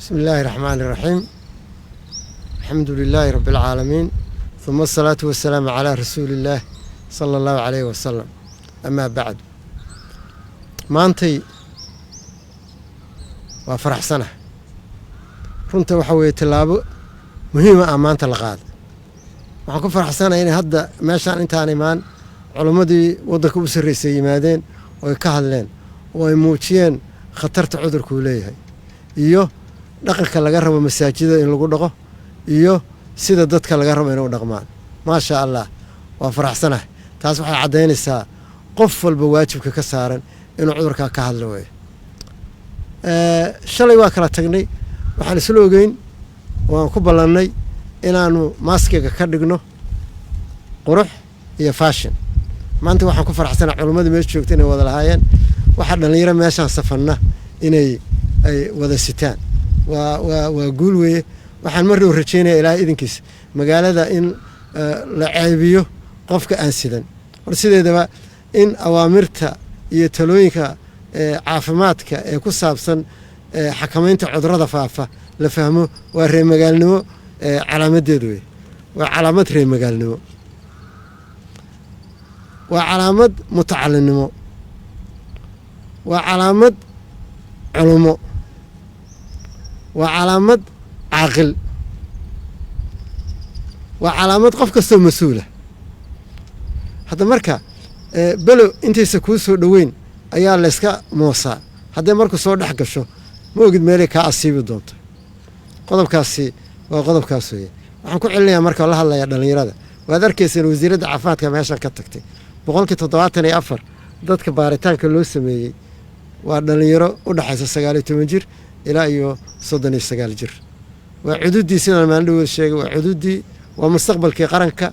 بسم الله الرحمن الرحيم، الحمد لله رب العالمين، ثم الصلاة والسلام على رسول الله صلى الله عليه وسلم، أما بعد. Maantay waa faraxsana. Runta waxaa weeye tallaabo muhiima ah maanta la qaaday. Waxaan ku faraxsanahay inay hadda meeshaan intaan imaan culimmadii waddanka u sarreysay yimaadeen oo ay ka hadleen oo ay muujiyeen khatarta cudurkuu leeyahay iyo dhaqanka laga rabo masaajidada in lagu dhaqo iyo sida dadka laga rabo inay u dhaqmaan. Maasha Allah, waa faraxsanahay. Taas waxay caddaynaysaa qof walba waajibka ka saaran inuu cudurkaa ka hadlo. Weeye, shalay waa kala tagnay. Waxaan isla ogeyn waan ku ballannay inaanu maskiga ka dhigno qurux iyo fashion. Maanta waxaan ku faraxsanahay culimmadii meesha joogta inay wada lahaayeen waxaa dhallinyaro meeshaan safanna inay ay wada sitaan. Waa guul weeye. Waxaan mar dhow rajeynaya, Ilaahay idinkiis, magaalada in la ceebiyo qofka aan sidan. Hor sideedaba in awaamirta iyo talooyinka caafimaadka ee ku saabsan xakamaynta cudurada faafa la fahmo waa reermagaalnimo calaamadeed wey. Waa calaamad reermagaalnimo, waa calaamad mutacalinimo, waa calaamad culumo, waa calaamad caaqil, waa calaamad qof kastoo mas-uula. Hadda marka belo intaysa kuu soo dhoweyn ayaa layska moosaa. Hadday markuu soo dhex gasho, ma ogid meelay kaa asiibi doonto. Qodobkaasi waa qodobkaas weeye. Waxaan ku celinayaa marka la hadlayaa dhallinyarada. Waad arkayseen wasiiradda caafimaadka meeshan ka tagtay. 74% dadka baaritaanka loo sameeyey waa dhallinyaro u dhexaysa 19 jir ilaa iyo 39 jir. Waa cududii, sidaan maalin dhawood sheegay, waa cududii, waa mustaqbalkii qaranka,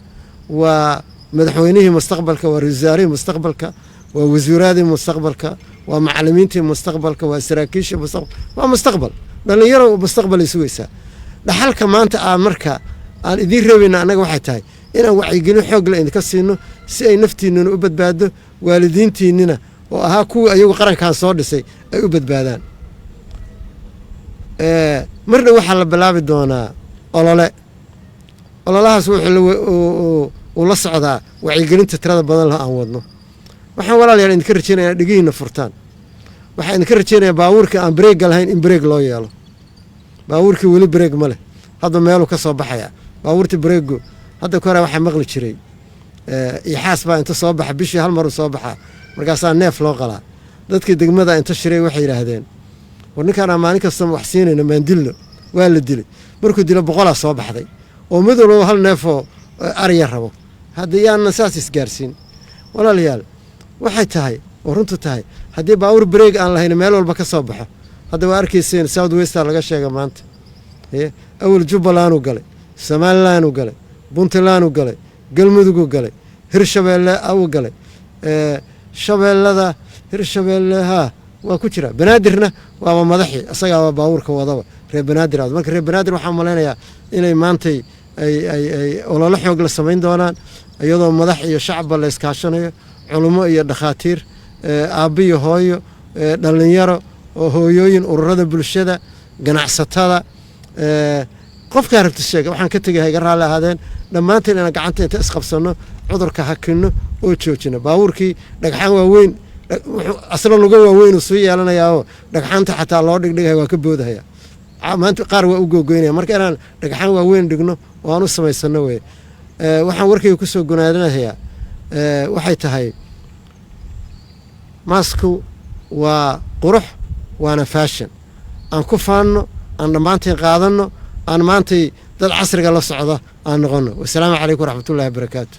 waa madaxweynihii mustaqbalka, waa ra-isul wasaarihii mustaqbalka, waa wasiiradii mustaqbalka, waa macalimiintii mustaqbalka, waa saraakiishii mustaqbalka, waa mustaqbal. Dhallinyaro mustaqbalay sugaysaa. Dhaxalka maanta aan marka aan idiin reebayna annaga waxay tahay inaan wacyigelin xoog le idinka siino si ay naftiinuna u badbaado, waalidiintiinina oo ahaa kuwii ayagu qarankan soo dhisay ay u badbaadaan. Marna waxaa la bilaabi doonaa olole. Ololahaas wuxuu uu la socdaa wacyigelinta tirada badan lah aan wadno. Waxaan, walaalayaal, idinka rajeynaya inaad dhegihiina furtaan. Waxaan idinka rajeynayaa baabuurka aan bareegga lahayn in bareeg loo yeelo. Baabuurkii weli bareeg ma leh, hadda meeluu ka soo baxaya baabuurtii bareegu. Hadda ka hore waxaa maqli jiray ixaas baa inta soo baxa, bishii hal maruu soo baxaa, markaasaa neef loo qalaa. Dadkii degmada inta shiray waxay yidhaahdeen, "War, ninkaanaa maalin kasta wax siinayno, maan dilno?" Waa la dilay. Markuu dilo, 100-aa soo baxday oo mid walba hal neefoo arya rabo. Hadda yaanan saas isgaarsiin, walaalayaal. Waxay tahay oo runtu tahay, haddii baabuur bareeg aan lahayn meel walba ka soo baxo, hadda waa arkayseen South West laga sheega maanta. Awel Jubbalanduu galay, Somalilanduu galay, Puntlanduu galay, Galmuduguu galay, Hirshabeelle uu galay, Shabeellada, Hirshabeelle haa waa ku jira. Banaadirna waaba madaxii, isagaaba baabuurka wadaba reer Banaadir. Marka reer Banaadir waxaan malaynayaa inay maantay ay ololo xoog la samayn doonaan, iyadoo madax iyo shacabba la iskaashanayo, culummo iyo dhakhaatiir, aabbo iyo hooyo, dhallinyaro oo hooyooyin, ururada bulshada, ganacsatada, qofkaa rabta sheega. Waxaan ka tegay, hayga raalli ahaadeen. Dhammaanteen inaan gacanta inta isqabsanno cudurka hakinno oo joojino. Baabuurkii dhagxaan waaweyn, asla lugo waaweyn uu sii yeelanayaao dhagxaanta xataa loo dhigdhigaya waa ka boodahaya. Maanta qaar waa u googoynaya. Marka inaan dhagxaan waaweyn dhigno oo aan u samaysano wey. Waxaan warkayga kusoo gunaadinayaa waxay tahay, maasku waa qurux waana fashion. Aan ku faanno, aan dhammaanteen qaadanno, aan maantay dad casriga la socda aan noqonno. Wasalaamu calaykum waraxmatullahi wabarakaatu.